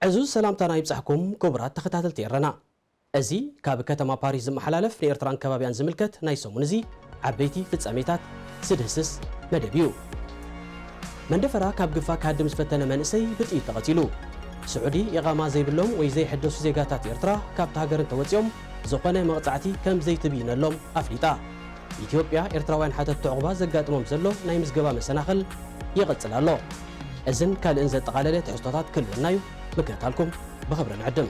ዕዙዝ ሰላምታና ይብጻሕኩም ክቡራት ተኸታተልቲ ኤረና። እዚ ካብ ከተማ ፓሪስ ዝመሓላለፍ ንኤርትራን ከባቢያን ዝምልከት ናይ ሰሙን እዚ ዓበይቲ ፍጻሜታት ዝድህስስ መደብ እዩ። መንደፈራ ካብ ግፋ ክሃድም ዝፈተነ መንእሰይ ብጥይት ተቐቲሉ። ስዑዲ ኢቓማ ዘይብሎም ወይ ዘይሕደሱ ዜጋታት ኤርትራ ካብታ ሃገር እንተወጺኦም ዝኾነ መቕጻዕቲ ከም ዘይትብይነሎም ኣፍሊጣ። ኢትዮጵያ፣ ኤርትራውያን ሓተትቲ ዑቕባ ዘጋጥሞም ዘሎ ናይ ምዝገባ መሰናኽል ይቕጽል ኣሎ። እዝን ካልእን ዘጠቓለለ ትሕዝቶታት ክህልወና እዩ፣ ምክትታልኩም ብኽብሪ ንዕድም።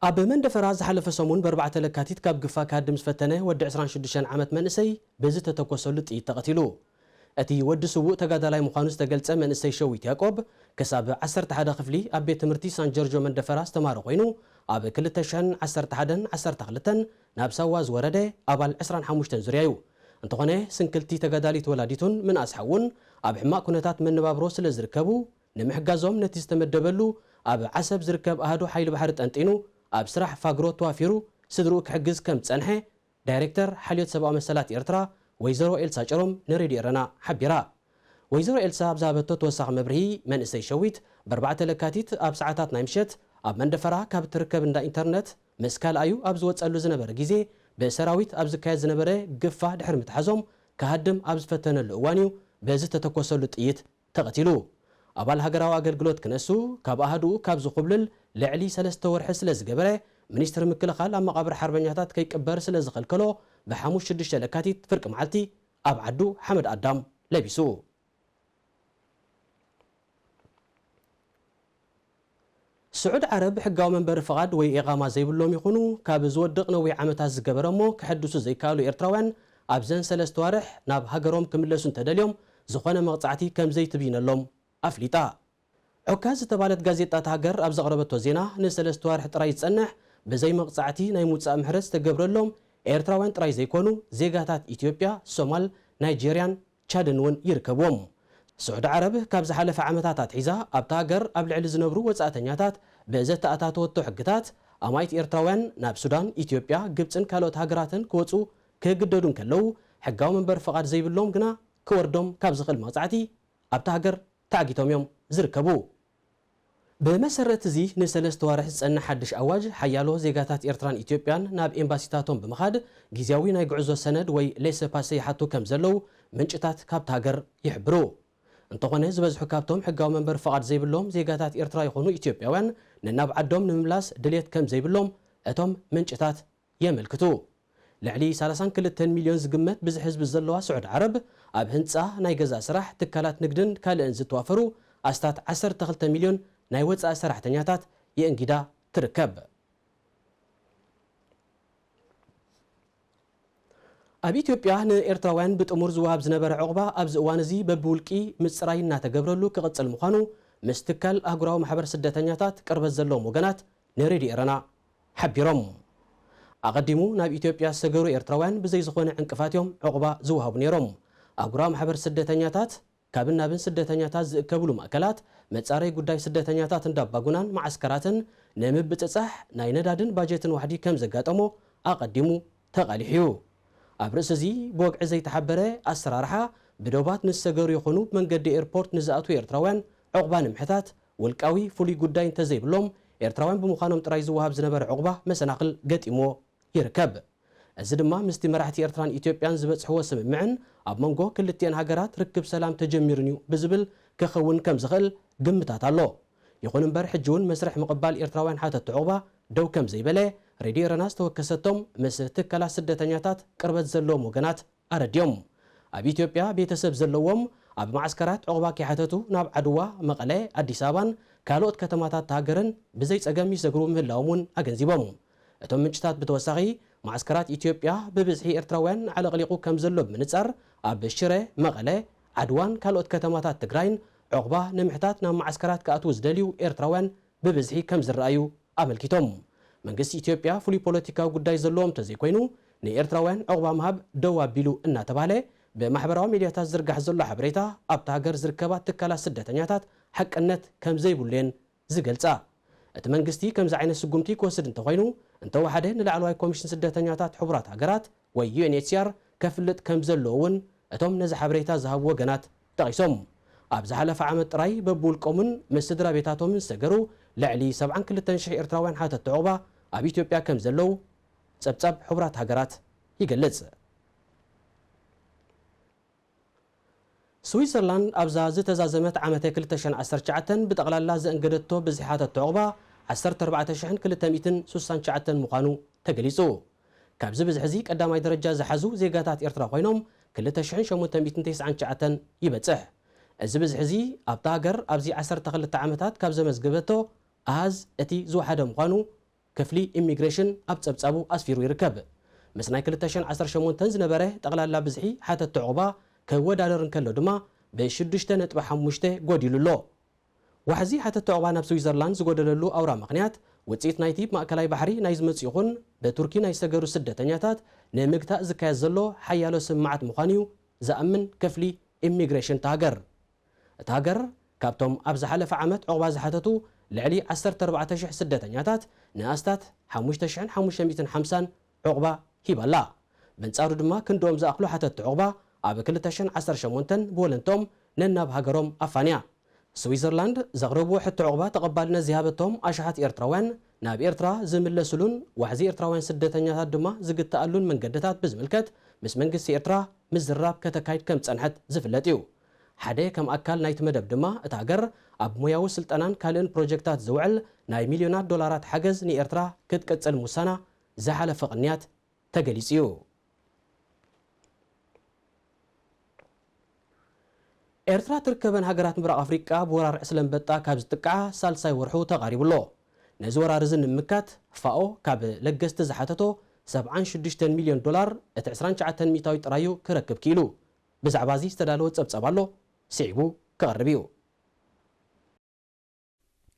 ኣብ መንደፈራ ዝሓለፈ ሰሙን ብኣርባዕተ ለካቲት ካብ ግፋ ክሃድም ዝፈተነ ወዲ ዕስራን ሽዱሽተን ዓመት መንእሰይ ብዝተተኮሰሉ ጥይት ተቐቲሉ። እቲ ወዲ ስዉእ ተጋዳላይ ምዃኑ ዝተገልጸ መንእሰይ ሸዊት ያቆብ፣ ክሳብ ዓሰርተ ሓደ ክፍሊ ኣብ ቤት ትምህርቲ ሳን ጆርጆ መንደፈራ ዝተማሃረ ኮይኑ፣ ኣብ ክልተ ሽሕን ዓሰርተ ሓደን ዓሰርተ ክልተን ናብ ሳዋ ዝወረደ ኣባል ዕስራን ሓሙሽተን ዙርያ እዩ። እንተኾነ፣ ስንክልቲ ተጋዳሊት ወላዲቱን ምንኣስ ሓዉን ኣብ ሕማቕ ኩነታት መነባብሮ ስለ ዝርከቡ፣ ንምሕጋዞም ነቲ ዝተመደበሉ ኣብ ዓሰብ ዝርከብ ኣሃዱ ሓይሊ ባሕሪ ጠንጢኑ ኣብ ስራሕ ፋግሮ ተዋፊሩ ስድርኡ ክሕግዝ ከም ዝጸንሐ ዳይሬክተር ሓልዮት ሰብኣዊ መሰላት ኤርትራ ወይዘሮ ኤልሳ ጨሮም ንሬድዮ ኤረና ሓቢራ። ወይዘሮ ኤልሳ ኣብ ዝሃበቶ ተወሳኺ መብርሂ፣ መንእሰይ ሸዊት ብኣርባዕተ ለካቲት ኣብ ሰዓታት ናይ ምሸት ኣብ መንደፈራ ካብ እትርከብ እንዳ ኢንተርነት ምስ ካልኣዩ ኣብ ዝወጸሉ ዝነበረ ግዜ ብሰራዊት ኣብ ዝካየድ ዝነበረ ግፋ ድሕሪ ምትሓዞም ክሃድም ኣብ ዝፈተነሉ እዋን እዩ በዚ ተተኮሰሉ ጥይት ተቐቲሉ። ኣባል ሃገራዊ ኣገልግሎት ክነሱ ካብ ኣሃዱኡ ካብ ዝኹብልል ልዕሊ ሰለስተ ወርሒ ስለ ዝገበረ፣ ሚኒስትሪ ምክልኻል ኣብ መቓብር ሓርበኛታት ከይቅበር ስለ ዝኸልከሎ፣ ብሓሙስ ሽዱሽተ ለካቲት ፍርቂ መዓልቲ ኣብ ዓዱ ሓመድ ኣዳም ለቢሱ። ስዑድ ዓረብ ሕጋዊ መንበሪ ፍቓድ ወይ ኢቓማ ዘይብሎም ይኹኑ፣ ካብ ዝወድቕ ነዊሕ ዓመታት ዝገበረ እሞ ክሕድሱ ዘይከኣሉ ኤርትራውያን ኣብዘን ሰለስተ ዋርሕ ናብ ሃገሮም ክምለሱ እንተደልዮም ዝኾነ መቕጻዕቲ ከም ዘይትብይነሎም ኣፍሊጣ። ዑካዝ ዝተባህለት ጋዜጣ እታ ሃገር ኣብ ዘቕረበቶ ዜና፣ ንሰለስተ ዋርሕ ጥራይ ዝጸንሕ ብዘይ መቕጻዕቲ ናይ ምውጻእ ምሕረት ዝተገብረሎም ኤርትራውያን ጥራይ ዘይኮኑ፣ ዜጋታት ኢትዮጵያ፣ ሶማል፣ ናይጄርያን ቻድን እውን ይርከብዎም። ስዑዲ ዓረብ ካብ ዝሓለፈ ዓመታት ኣትሒዛ ኣብታ ሃገር ኣብ ልዕሊ ዝነብሩ ወጻእተኛታት ብዘተኣታተወቶ ሕግታት፣ ኣማኢት ኤርትራውያን ናብ ሱዳን፣ ኢትዮጵያ፣ ግብጽን ካልኦት ሃገራትን ክወጹ ክግደዱ እንከለዉ፣ ሕጋዊ መንበሪ ፍቓድ ዘይብሎም ግና ክወርዶም ካብ ዝኽእል መቕጻዕቲ ኣብታ ሃገር ተዓጊቶም እዮም ዝርከቡ። ብመሰረት እዚ ንሰለስተ ዋርሕ ዝጸንሕ ሓድሽ ኣዋጅ፣ ሓያሎ ዜጋታት ኤርትራን ኢትዮጵያን ናብ ኤምባሲታቶም ብምኻድ ግዝያዊ ናይ ጉዕዞ ሰነድ ወይ ሌሰ ፓሰ ይሓቱ ከም ዘለዉ ምንጭታት ካብታ ሃገር ይሕብሩ። እንተኾነ፣ ዝበዝሑ ካብቶም ሕጋዊ መንበሪ ፍቓድ ዘይብሎም ዜጋታት ኤርትራ ይኹኑ ኢትዮጵያውያን ነናብ ዓዶም ንምምላስ ድልየት ከም ዘይብሎም እቶም ምንጭታት የመልክቱ። ልዕሊ ሰላሳን ክልተን ሚልዮን ዝግመት ብዝሒ ህዝቢ ዘለዋ ስዑዲ ዓረብ፣ ኣብ ህንጻ፣ ናይ ገዛ ስራሕ፣ ትካላት ንግድን ካልእን ዝተዋፈሩ ኣስታት ዓሰርተ ክልተ ሚልዮን ናይ ወጻኢ ሰራሕተኛታት የእንጊዳ ትርከብ። ኣብ ኢትዮጵያ ንኤርትራውያን ብጥሙር ዝወሃብ ዝነበረ ዑቕባ ኣብዚ እዋን እዚ በብውልቂ ምጽራይ እናተገብረሉ ክቕጽል ምዃኑ ምስ ትካል ኣህጉራዊ ማሕበር ስደተኛታት ቅርበት ዘለዎም ወገናት ንሬድዮ ኤረና ሓቢሮም። ኣቐዲሙ ናብ ኢትዮጵያ ዝሰገሩ ኤርትራውያን ብዘይ ዝኾነ ዕንቅፋት እዮም ዑቕባ ዝወሃቡ ነይሮም። ኣህጉራዊ ማሕበር ስደተኛታት ካብን ናብን ስደተኛታት ዝእከብሉ ማእከላት፣ መጻረይ ጉዳይ ስደተኛታት እንዳባጉናን መዓስከራትን ንምብጽጻሕ ናይ ነዳድን ባጀትን ዋሕዲ ከም ዘጋጠሞ ኣቐዲሙ ተቓሊሑ እዩ። ኣብ ርእሲ እዚ ብወግዒ ዘይተሓበረ ኣሰራርሓ ብዶባት ንዝሰገሩ ይኹኑ ብመንገዲ ኤርፖርት ንዝኣትዉ ኤርትራውያን ዑቕባ ንምሕታት ውልቃዊ ፍሉይ ጉዳይ እንተዘይብሎም ኤርትራውያን ብምዃኖም ጥራይ ዝወሃብ ዝነበረ ዑቕባ መሰናኽል ገጢምዎ ይርከብ። እዚ ድማ ምስቲ መራሕቲ ኤርትራን ኢትዮጵያን ዝበጽሕዎ ስምምዕን ኣብ መንጎ ክልቲኤን ሃገራት ርክብ ሰላም ተጀሚሩን እዩ ብዝብል ክኸውን ከም ዝኽእል ግምታት ኣሎ። ይኹን እምበር ሕጂ እውን መስርሕ ምቕባል ኤርትራውያን ሓተቲ ዑቕባ ደው ከም ዘይበለ ሬድዮ ኤረና ዝተወከሰቶም ምስ ትካላት ስደተኛታት ቅርበት ዘለዎም ወገናት ኣረድዮም። ኣብ ኢትዮጵያ ቤተሰብ ዘለዎም ኣብ ማዓስከራት ዑቕባ ከይሓተቱ ናብ ዓድዋ፣ መቐለ፣ ኣዲስ ኣበባን ካልኦት ከተማታት ሃገርን ብዘይ ጸገም ይሰግሩ ምህላዎም እውን ኣገንዚቦም። እቶም ምንጭታት ብተወሳኺ ማዓስከራት ኢትዮጵያ ብብዝሒ ኤርትራውያን ዓለቕሊቑ ከም ዘሎ ብምንጻር ኣብ ሽረ፣ መቐለ፣ ዓድዋን ካልኦት ከተማታት ትግራይን ዑቕባ ንምሕታት ናብ ማዓስከራት ክኣትዉ ዝደልዩ ኤርትራውያን ብብዝሒ ከም ዝረኣዩ ኣመልኪቶም። መንግስቲ ኢትዮጵያ ፍሉይ ፖለቲካዊ ጉዳይ ዘለዎ እንተዘይኮይኑ ንኤርትራውያን ዑቕባ ምሃብ ደው ኣቢሉ እናተባህለ ብማሕበራዊ ሚድያታት ዝርጋሕ ዘሎ ሓበሬታ ኣብታ ሃገር ዝርከባ ትካላት ስደተኛታት ሓቅነት ከም ዘይብሉ እየን ዝገልጻ። እቲ መንግስቲ ከምዚ ዓይነት ስጉምቲ ክወስድ እንተኾይኑ እንተወሓደ ንላዕለዋይ ኮሚሽን ስደተኛታት ሕቡራት ሃገራት ወይ ዩ ኤን ኤች ሲ ኣር ከፍልጥ ከም ዘለዎ እውን እቶም ነዚ ሓበሬታ ዝሃቡ ወገናት ጠቒሶም። ኣብ ዝሓለፈ ዓመት ጥራይ በብውልቆምን ምስ ስድራ ቤታቶምን ዝሰገሩ ልዕሊ ሰብዓን ክልተን ሽሕ ኤርትራውያን ሓተቲ ዑቕባ ኣብ ኢትዮጵያ ከም ዘለዉ ጸብጻብ ሕቡራት ሃገራት ይገልጽ። ስዊዘርላንድ ኣብዛ ዝተዛዘመት ዓመተ ክልተ ሽሕን ዓሰርተ ትሽዓተን ብጠቕላላ ዘእንገደቶ ብዝሒ ሓተቲ ዑቕባ ዓሰርተ ኣርባዕተ ሽሕን ክልተ ሚእትን ስሳን ትሽዓተን ምዃኑ ተገሊጹ። ካብዚ ብዝሒ እዚ ቀዳማይ ደረጃ ዝሓዙ ዜጋታት ኤርትራ ኮይኖም ክልተ ሽሕን ሸሞንተ ሚእትን ተስዓን ትሽዓተን ይበጽሕ። እዚ ብዝሒ እዚ ኣብታ ሃገር ኣብዚ ዓሰርተ ክልተ ዓመታት ካብ ዘመዝገበቶ ኣሃዝ እቲ ዝወሓደ ምዃኑ ክፍሊ ኢሚግሬሽን ኣብ ጸብጻቡ ኣስፊሩ ይርከብ። ምስ ናይ ክልተ ሽሕን ዓሰርተ ሸሞንተን ዝነበረ ጠቕላላ ብዝሒ ሓተቲ ዑቕባ ክወዳደር እንከሎ ድማ ብሽዱሽተ ነጥቢ ሓሙሽተ ጎዲሉ ኣሎ። ዋሕዚ ሓተቲ ዑቕባ ናብ ስዊዘርላንድ ዝጎደለሉ ኣውራ ምኽንያት ውጽኢት ናይቲ ብማእከላይ ባሕሪ ናይ ዝመጹ ይኹን ብቱርኪ ናይ ዝሰገሩ ስደተኛታት ንምግታእ ዝካየድ ዘሎ ሓያሎ ስምማዓት ምዃኑ እዩ ዝኣምን ክፍሊ ኢሚግሬሽን እታ ሃገር። እታ ሃገር ካብቶም ኣብ ዝሓለፈ ዓመት ዑቕባ ዝሓተቱ ልዕሊ ዓሰርተ ኣርባዕተ ሽሕ ስደተኛታት ንኣስታት ሓሙሽተ ሽሕን ሓሙሽተ ሚእትን ሓምሳን ዑቕባ ሂባ ኣላ። በንጻሩ ድማ ክንድኦም ዝኣኽሉ ሓተቲ ዑቕባ ኣብ ክልተ ሽሕን ዓሰርተ ሸሞንተን ብወለንትኦም ነናብ ሃገሮም ኣፋንያ። ስዊዘርላንድ ዘቕረብዎ ሕቶ ዑቕባ ተቐባልነት ዘይሃበቶም ኣሽሓት ኤርትራውያን ናብ ኤርትራ ዝምለስሉን ዋሕዚ ኤርትራውያን ስደተኛታት ድማ ዝግትኣሉን መንገድታት ብዝምልከት ምስ መንግስቲ ኤርትራ ምዝራብ ከተካይድ ከም ዝጸንሐት ዝፍለጥ እዩ። ሓደ ከም ኣካል ናይቲ መደብ ድማ እታ ሃገር ኣብ ሞያዊ ስልጠናን ካልእን ፕሮጀክታት ዝውዕል ናይ ሚልዮናት ዶላራት ሓገዝ ንኤርትራ ክትቅጽል ምውሳና ዝሓለፈ ቅንያት ተገሊጹ እዩ። ኤርትራ ትርከበን ሃገራት ምብራቕ ኣፍሪቃ ብወራር ዕስለ ኣንበጣ ካብ ዝጥቅዓ ሳልሳይ ወርሑ ተቓሪቡ ኣሎ። ነዚ ወራር እዚ ንምምካት ፋኦ ካብ ለገስቲ ዝሓተቶ ሰብዓን ሽዱሽተን ሚልዮን ዶላር እቲ ዕስራን ትሽዓተን ሚእታዊት ጥራዩ ክረክብ ክኢሉ። ብዛዕባ እዚ ዝተዳለወ ጸብጻብ ኣሎ፣ ስዒቡ ክቐርብ እዩ።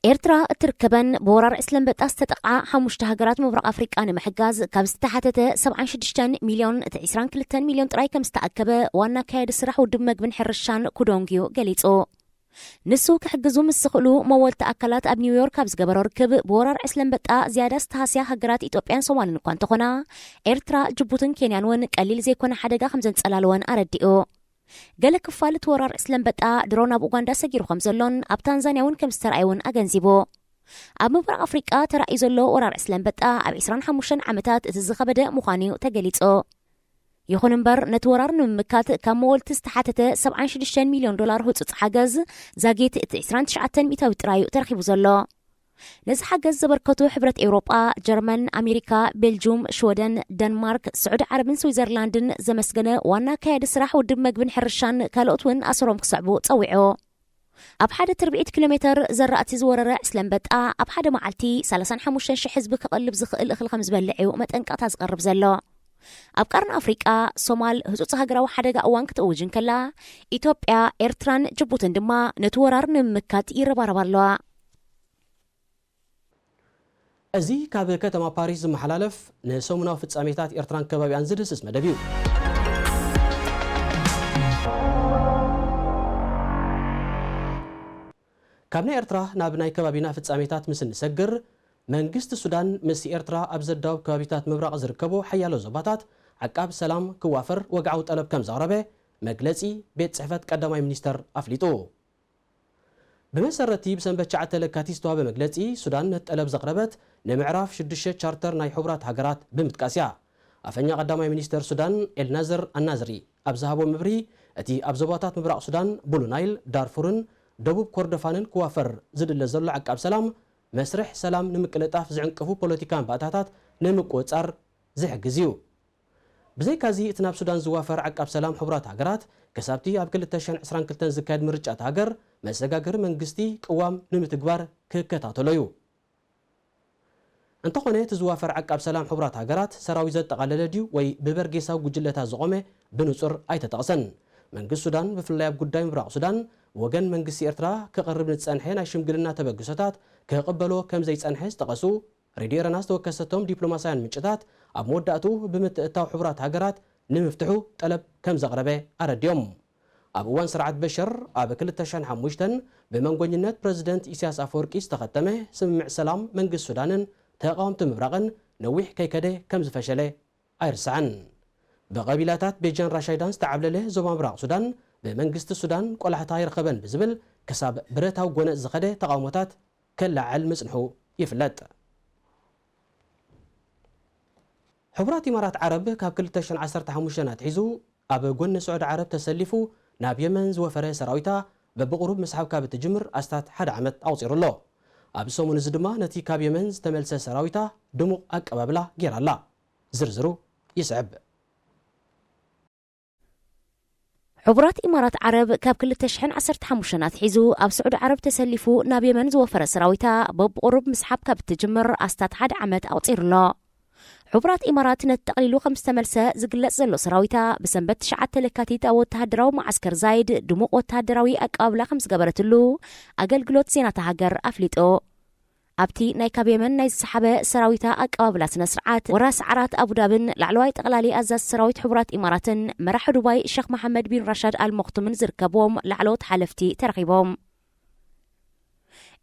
ኤርትራ እትርከበን ብወራር ዕስለ ኣንበጣ ዝተጠቕዓ ሓሙሽተ ሃገራት ምብራቕ ኣፍሪቃ ንምሕጋዝ ካብ ዝተሓተተ ሰብዓን ሽዱሽተን ሚልዮን እቲ ዕስራን ክልተን ሚልዮን ጥራይ ከም ዝተኣከበ ዋና ኣካያዲ ስራሕ ውድብ መግብን ሕርሻን ኩዶንግዩ ገሊጹ። ንሱ ክሕግዙ ምስ ዝኽእሉ መወልቲ ኣካላት ኣብ ኒውዮርክ ኣብ ዝገበሮ ርክብ ብወራር ዕስለ ኣንበጣ ዝያዳ ዝተሃስያ ሃገራት ኢትዮጵያን ሶማልን እኳ እንተኾና ኤርትራ፣ ጅቡትን ኬንያን እውን ቀሊል ዘይኮነ ሓደጋ ከም ዘንጸላለወን ኣረዲኡ። ገለ ክፋል እቲ ወራር ዕስለ ኣንበጣ ድሮ ናብ ኡጋንዳ ሰጊሩ ከም ዘሎን ኣብ ታንዛንያ እውን ከም ዝተረኣየ እውን ኣገንዚቡ። ኣብ ምብራቕ ኣፍሪቃ ተራእዩ ዘሎ ወራር ዕስለ ኣንበጣ ኣብ ዕስራን ሓሙሽተን ዓመታት እቲ ዝኸበደ ምዃኑ እዩ ተገሊጹ። ይኹን እምበር ነቲ ወራር ንምምካት ካብ መወልቲ ዝተሓተተ ሰብዓን ሽዱሽተን ሚልዮን ዶላር ህጹጽ ሓገዝ ዛጊት እቲ ዕስራን ትሽዓተን ሚእታዊ ጥራይ እዩ ተረኺቡ ዘሎ። ነዚ ሓገዝ ዘበርከቱ ሕብረት ኤውሮጳ፣ ጀርመን፣ ኣሜሪካ፣ ቤልጁም፣ ሽወደን፣ ደንማርክ፣ ስዑዲ ዓረብን ስዊዘርላንድን ዘመስገነ ዋና ኣካያዲ ስራሕ ውድብ መግብን ሕርሻን ካልኦት እውን ኣሰሮም ክስዕቡ ጸዊዑ። ኣብ ሓደ ትርብዒት ኪሎ ሜተር ዘራእቲ ዝወረረ ዕስለ ኣንበጣ ኣብ ሓደ መዓልቲ ሰላሳን ሓሙሽተን ሽሕ ህዝቢ ክቐልብ ዝኽእል እኽሊ ከም ዝበልዕ እዩ መጠንቀቕታ ዝቐርብ ዘሎ። ኣብ ቀርኒ ኣፍሪቃ ሶማል ህጹጽ ሃገራዊ ሓደጋ እዋን ክትእውጅ እንከላ፣ ኢትዮጵያ፣ ኤርትራን ጅቡትን ድማ ነቲ ወራር ንምምካት ይረባረባ ኣለዋ። እዚ ካብ ከተማ ፓሪስ ዝመሓላለፍ ንሰሙናዊ ፍጻሜታት ኤርትራን ከባቢኣን ዝድህስስ መደብ እዩ። ካብ ናይ ኤርትራ ናብ ናይ ከባቢና ፍጻሜታት ምስ እንሰግር፣ መንግስቲ ሱዳን ምስ ኤርትራ ኣብ ዘዳውብ ከባቢታት ምብራቕ ዝርከቡ ሓያሎ ዞባታት ዓቃብ ሰላም ክዋፈር ወግዓዊ ጠለብ ከም ዘቕረበ መግለጺ ቤት ጽሕፈት ቀዳማይ ሚኒስተር ኣፍሊጡ። ብመሰረቲ ብሰንበት ትሽዓተ ለካቲት ዝተዋህበ መግለጺ፣ ሱዳን ነቲ ጠለብ ዘቕረበት ንምዕራፍ ሽዱሽተ ቻርተር ናይ ሕቡራት ሃገራት ብምጥቃስ እያ። ኣፈኛ ቀዳማይ ሚኒስተር ሱዳን ኤልናዘር ኣናዝሪ ኣብ ዝሃቦ መብርሂ፣ እቲ ኣብ ዞባታት ምብራቕ ሱዳን፣ ብሉ ናይል፣ ዳርፉርን ደቡብ ኮርዶፋንን ክዋፈር ዝድለ ዘሎ ዓቃብ ሰላም፣ መስርሕ ሰላም ንምቅልጣፍ ዝዕንቅፉ ፖለቲካን ባእታታት ንምቁጽጻር ዝሕግዝ እዩ። ብዘይካዚ፣ እቲ ናብ ሱዳን ዝዋፈር ዓቃብ ሰላም ሕቡራት ሃገራት፣ ክሳብቲ ኣብ ክልተ ሽሕን ዕስራን ክልተን ዝካየድ ምርጫ እታ ሃገር፣ መሰጋገሪ መንግስቲ ቅዋም ንምትግባር ክከታተሎ እዩ። እንተኾነ፣ እቲ ዝዋፈር ዓቃብ ሰላም ሕቡራት ሃገራት ሰራዊት ዘጠቓለለ ድዩ ወይ ብበርጌሳዊ ጉጅለታት ዝቖመ ብንጹር ኣይተጠቕሰን። መንግስቲ ሱዳን፣ ብፍላይ ኣብ ጉዳይ ምብራቕ ሱዳን፣ ወገን መንግስቲ ኤርትራ ክቕርብ ንዝጸንሐ ናይ ሽምግልና ተበግሶታት ክቕበሎ ከም ዘይጸንሐ ዝጠቐሱ ሬድዮ ኤረና ዝተወከሰቶም ዲፕሎማስያን ምንጭታት፣ ኣብ መወዳእትኡ ብምትእትታው ሕቡራት ሃገራት ንምፍትሑ ጠለብ ከም ዘቕረበ ኣረዲኦም። ኣብ እዋን ስርዓት በሽር ኣብ ክልተ ሽሕን ሓሙሽተን ብመንጎኝነት ፕረዚደንት ኢሳያስ ኣፈወርቂ ዝተኸተመ ስምምዕ ሰላም መንግስቲ ሱዳንን ተቓወምቲ ምብራቕን ነዊሕ ከይከደ ከም ዝፈሸለ ኣይርሳዕን። ብቐቢላታት ቤጃን ራሻይዳን ዝተዓብለለ ዞባ ምብራቕ ሱዳን፣ ብመንግስቲ ሱዳን ቆላሕታ ኣይረኸበን ብዝብል ክሳብ ብረታዊ ጎነጽ ዝኸደ ተቓውሞታት ከለዓዕል ምጽንሑ ይፍለጥ። ሕቡራት ኢማራት ዓረብ ካብ ክልተ ሽሕን ዓሰርተ ሓሙሽተን ኣትሒዙ ኣብ ጎኒ ስዑዲ ዓረብ ተሰሊፉ ናብ የመን ዝወፈረ ሰራዊታ በብቕሩብ ምስሓብ ካብ እትጅምር ኣስታት ሓደ ዓመት ኣቑጺሩ ኣሎ። ኣብ ሰሙን እዚ ድማ ነቲ ካብ የመን ዝተመልሰ ሰራዊታ ድሙቕ ኣቀባብላ ጌራ ኣላ። ዝርዝሩ ይስዕብ። ሕቡራት ኢማራት ዓረብ ካብ ክልተ ሽሕን ዓሰርተ ሓሙሽተን ኣትሒዙ ኣብ ስዑዲ ዓረብ ተሰሊፉ ናብ የመን ዝወፈረ ሰራዊታ በብቕሩብ ምስሓብ ካብ እትጅምር ኣስታት ሓደ ዓመት ኣቑጺሩ ኣሎ። ሕቡራት ኢማራት ነቲ ጠቕሊሉ ከም ዝተመልሰ ዝግለጽ ዘሎ ሰራዊታ ብሰንበት ትሽዓተ ለካቲት ኣብ ወተሃደራዊ መዓስከር ዛይድ ድሙቕ ወተሃደራዊ ኣቀባብላ ከም ዝገበረትሉ ኣገልግሎት ዜናታ ሃገር ኣፍሊጡ። ኣብቲ ናይ ካብ የመን ናይ ዝሰሓበ ሰራዊታ ኣቀባብላ ስነ ስርዓት ወራስ ዓራት ኣቡዳብን ላዕለዋይ ጠቕላሊ ኣዛዝ ሰራዊት ሕቡራት ኢማራትን መራሒ ዱባይ ሸኽ መሓመድ ቢን ራሻድ ኣልመክቱምን ዝርከብዎም ላዕለዎት ሓለፍቲ ተረኺቦም።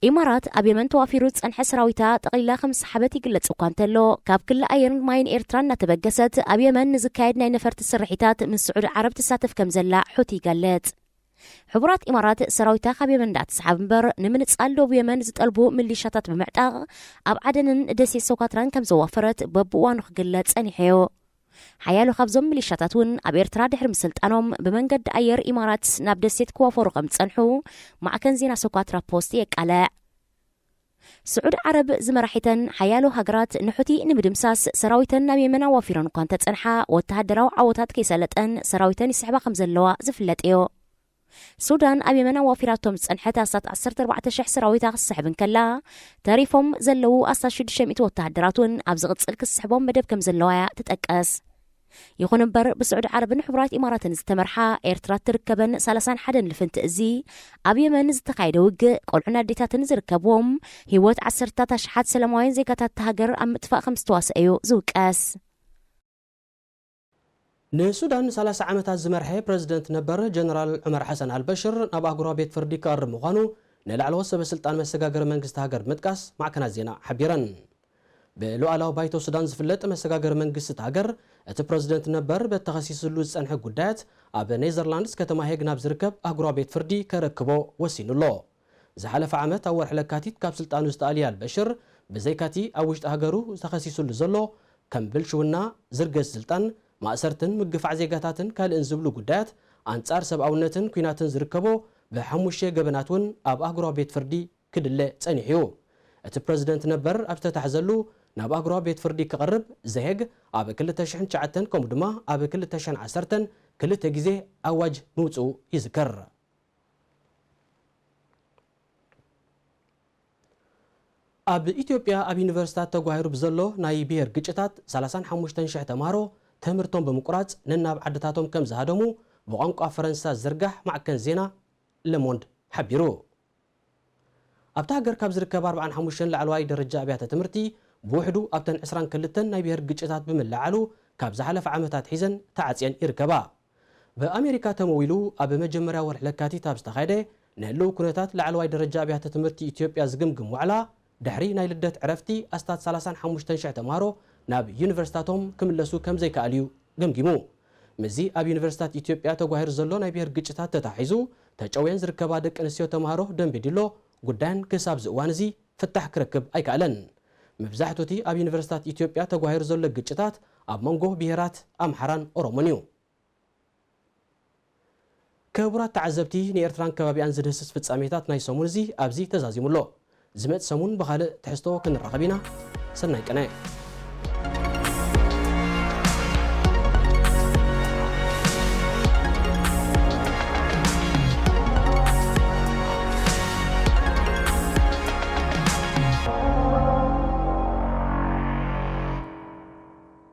ኢማራት ኣብ የመን ተዋፊሩ ዝጸንሐ ሰራዊታ ጠቕሊላ ከም ዝሰሓበት ይግለጽ እኳ እንተሎ፣ ካብ ክሊ ኣየርን ማይን ኤርትራ እናተበገሰት ኣብ የመን ንዝካየድ ናይ ነፈርቲ ስርሒታት ምስ ስዑዲ ዓረብ ትሳተፍ ከም ዘላ ሑቲ ይገልጽ። ሕቡራት ኢማራት ሰራዊታ ካብ የመን እንዳትስሓብ እምበር ንምንጻል ደቡብ የመን ዝጠልቡ ሚሊሻታት ብምዕጣቕ ኣብ ዓደንን ደሴት ሶካትራን ከም ዘዋፈረት በብእዋኑ ክግለጽ ጸኒሑ እዩ። ሓያሎ ካብዞም ሚሊሻታት እውን ኣብ ኤርትራ ድሕሪ ምስልጣኖም ብመንገዲ ኣየር ኢማራት ናብ ደሴት ክዋፈሩ ከም ዝጸንሑ ማዕከን ዜና ሶካትራ ፖስት የቃልዕ። ስዑዲ ዓረብ ዝመራሒተን ሓያሎ ሃገራት ንሑቲ ንምድምሳስ ሰራዊተን ናብ የመን ኣዋፊረን እኳ እንተጸንሓ፣ ወተሃደራዊ ዓወታት ከይሰለጠን ሰራዊተን ይስሕባ ከም ዘለዋ ዝፍለጥ እዩ። ሱዳን ኣብ የመን ኣዋፊራቶም ዝጸንሐት ኣስታት ዓሰርተ ኣርባዕተ ሽሕ ሰራዊታ ክትስሕብ እንከላ፣ ተሪፎም ዘለዉ ኣስታት ሽዱሽተ ሚእቲ ወተሃደራት እውን ኣብ ዝቕጽል ክትስሕቦም መደብ ከም ዘለዋ እያ ትጠቅስ። ይኹን እምበር፣ ብስዑዲ ዓረብን ሕቡራት ኢማራትን ዝተመርሓ ኤርትራ እትርከበን ሰላሳን ሓደን ልፍንቲ እዚ፣ ኣብ የመን ዝተኻየደ ውግእ ቆልዑን ኣዴታትን ዝርከብዎም፣ ህይወት ዓሰርታት ኣሽሓት ሰላማውያን ዜጋታት እታ ሃገር ኣብ ምጥፋእ ከም ዝተዋስአ እዩ ዝውቀስ። ንሱዳን ንሰላሳ ዓመታት ዝመርሐ ፕረዚደንት ነበር ጀነራል ዑመር ሓሰን ኣልበሽር ናብ ኣህጉራዊ ቤት ፍርዲ ክቐርብ ምዃኑ ንላዕለዎት ሰበ ስልጣን መሰጋገሪ መንግስቲ ሃገር ብምጥቃስ ማዕከናት ዜና ሓቢረን። ብሉዓላዊ ባይቶ ሱዳን ዝፍለጥ መሰጋገሪ መንግስቲ እታ ሃገር፣ እቲ ፕረዚደንት ነበር በቲ ተኸሲስሉ ዝጸንሐ ጉዳያት ኣብ ኔዘርላንድስ ከተማ ሄግ ናብ ዝርከብ ኣህጉራዊ ቤት ፍርዲ ከረክቦ ወሲኑ ኣሎ። ዝሓለፈ ዓመት ኣብ ወርሒ ለካቲት ካብ ስልጣኑ ዝተኣልየ ኣልበሽር፣ ብዘይካቲ ኣብ ውሽጢ ሃገሩ ተኸሲስሉ ዘሎ ከም ብልሽውና፣ ዝርገት ስልጣን፣ ማእሰርትን ምግፋዕ ዜጋታትን ካልእን ዝብሉ ጉዳያት ኣንጻር ሰብኣውነትን ኲናትን ዝርከቦ ብሓሙሽተ ገበናት እውን ኣብ ኣህጉራዊ ቤት ፍርዲ ክድለ ጸኒሑ እዩ። እቲ ፕረዚደንት ነበር ኣብ ዝተታሕዘሉ ናብ ኣህጉራዊ ቤት ፍርዲ ክቐርብ ዘሄግ ኣብ ክልተ ሽሕን ትሽዓተን ከምኡ ድማ ኣብ ክልተ ሽሕን ዓሰርተን ክልተ ግዜ ኣዋጅ ምውጽኡ ይዝከር። ኣብ ኢትዮጵያ ኣብ ዩኒቨርሲታት ተጓሂሩ ብዘሎ ናይ ብሄር ግጭታት ሰላሳን ሓሙሽተን ሽሕ ተምሃሮ ትምህርቶም ብምቁራጽ ነናብ ዓድታቶም ከም ዝሃደሙ ብቋንቋ ፈረንሳ ዝዝርጋሕ ማዕከን ዜና ለሞንድ ሓቢሩ። ኣብታ ሃገር ካብ ዝርከባ ኣርባዓን ሓሙሽተን ላዕለዋይ ደረጃ ኣብያተ ትምህርቲ ብውሕዱ ኣብተን ዕስራን ክልተን ናይ ብሄር ግጭታት ብምልዓሉ ካብ ዝሓለፈ ዓመታት ሒዘን ተዓጽየን ይርከባ። ብኣሜሪካ ተመዊሉ ኣብ መጀመርያ ወርሒ ለካቲት ኣብ ዝተኻየደ ንህልው ኩነታት ላዕለዋይ ደረጃ ኣብያተ ትምህርቲ ኢትዮጵያ ዝግምግም ዋዕላ፣ ድሕሪ ናይ ልደት ዕረፍቲ ኣስታት ሰላሳን ሓሙሽተን ሽሕ ተምሃሮ ናብ ዩኒቨርሲታቶም ክምለሱ ከም ዘይከኣሉ እዩ ገምጊሙ። ምስዚ ኣብ ዩኒቨርሲታት ኢትዮጵያ ተጓሂሩ ዘሎ ናይ ብሄር ግጭታት ተታሒዙ፣ ተጨውየን ዝርከባ ደቂ ኣንስትዮ ተምሃሮ ደምቢ ዲሎ ጉዳየን ክሳብ እዚ እዋን እዚ ፍታሕ ክረክብ ኣይከኣለን። መብዛሕትኡ እቲ ኣብ ዩኒቨርሲታት ኢትዮጵያ ተጓሂሩ ዘሎ ግጭታት ኣብ መንጎ ብሄራት ኣምሓራን ኦሮሞን እዩ። ክቡራት ተዓዘብቲ፣ ንኤርትራን ከባቢኣን ዝድህስስ ፍጻሜታት ናይ ሰሙን እዚ ኣብዚ ተዛዚሙ ኣሎ። ዝመጽእ ሰሙን ብኻልእ ትሕዝቶ ክንራኸብ ኢና። ሰናይ ቅነ።